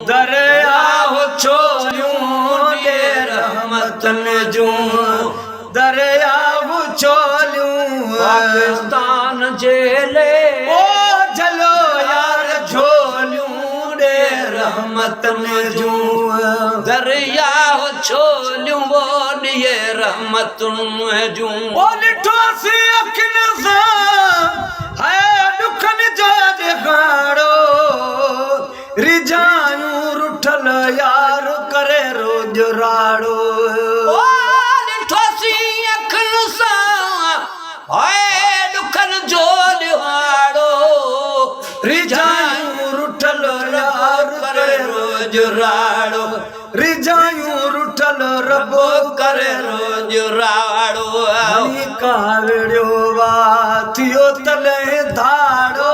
درياهه ڇوليون ڏي رحمتن جون درياهه ڇوليون پاڪستان جي لي او جهليو يار جهوليون ڏي رحمتن جون درياهه ڇوليون ڏي رحمتن جون او ڏٺوسين اکين سان هاء ڏکن جو ڏهاڙو ريجهايون رٺل يار ڪري روڄ راڙو. او ڏٺوسين اکين سان هاء ڏکن جو ڏهاڙو. ريجهايون رٺل يار ڪري روڄ راڙو. ريجهايون رٺل رب ڪري روڄ راڙو. ڌڻي ڪاوڙيو وا ٿيو تڏهن ڌاڙو.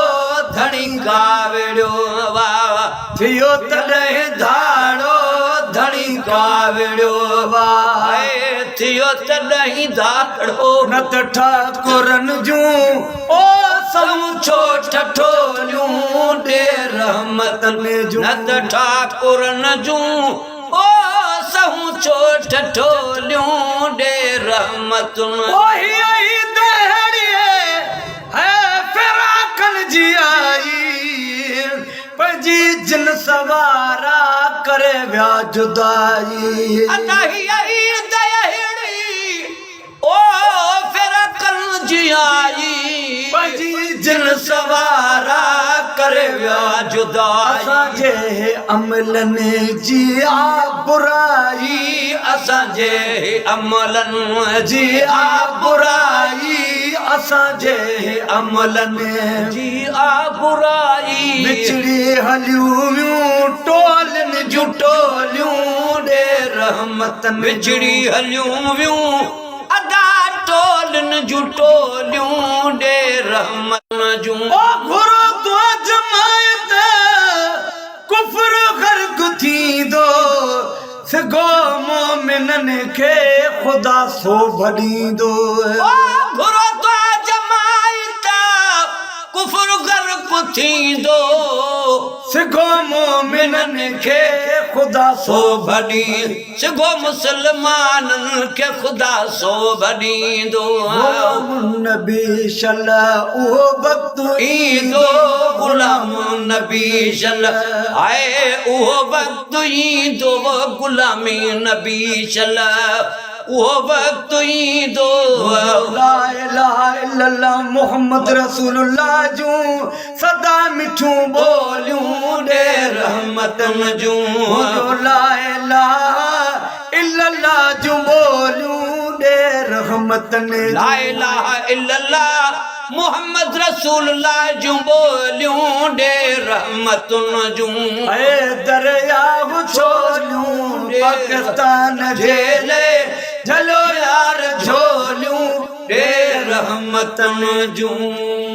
ڌڻي ڪاوڙيو وا ٿيو تڏهن ڌاڙو. ڌڻي ڪاوڙيو وا ٿيو تڏهن ڌاڙو. نه ته ٺاڪرن جون او سهون ڇو ٺٺوليون ڏي رحمتن جون. نه ته ٺاڪرن جون او سهون ڇو ٺٺوليون ڏي رحمتن. او هي ئي دهڙي هي فراقن جي آئي پنهنجي جن سوارا ڪري ويا جدائي. ادا هي ئي دهڙي او فرقن جي آئي. پنهنجي جن سوارا ڪري ويا جدائي. اسان جي عملن جي آ برائي. اسان جي عملن جي آ برائي. اسان جي عملن جي آ برائي. وڇڙي هليون ويون ٽولين جون ٽوليون ڏي رحمتن جون. وڇڙي هليون ويون ادا ٽولين جون ٽوليون ڏي رحمتن جون. او گهرو تون جماعت ڪفر غرق ٿيندو سگهو مومنن کي خدا سوڀ ڏيندو. او گهرو تون جماعت ڪفر غرق ٿيندو. سگهو مومنن کي خدا سوڀ ڏيندو. سگهو مسلمانن کي خدا سوڀ ڏيندو. غلام النبي شل اهو وقت ايندو. غلام النبي شل آء اهو وقت ايندو. غلامي نبي شل اهو وقت ايندو. لا اله الا الله محمد رسول الله جون سدا مٺيون ٻوليون ڏي رحمتن جون. منهنجو لا اله الا الله جون ٻوليون ڏي رحمتن جون. لا اله الا الله محمد رسول الله جون ٻوليون ڏي رحمتن جون. اي درياهه ڇوليون پاڪستان جي لئي جهليو يار جهوليون ڏي رحمتن جون.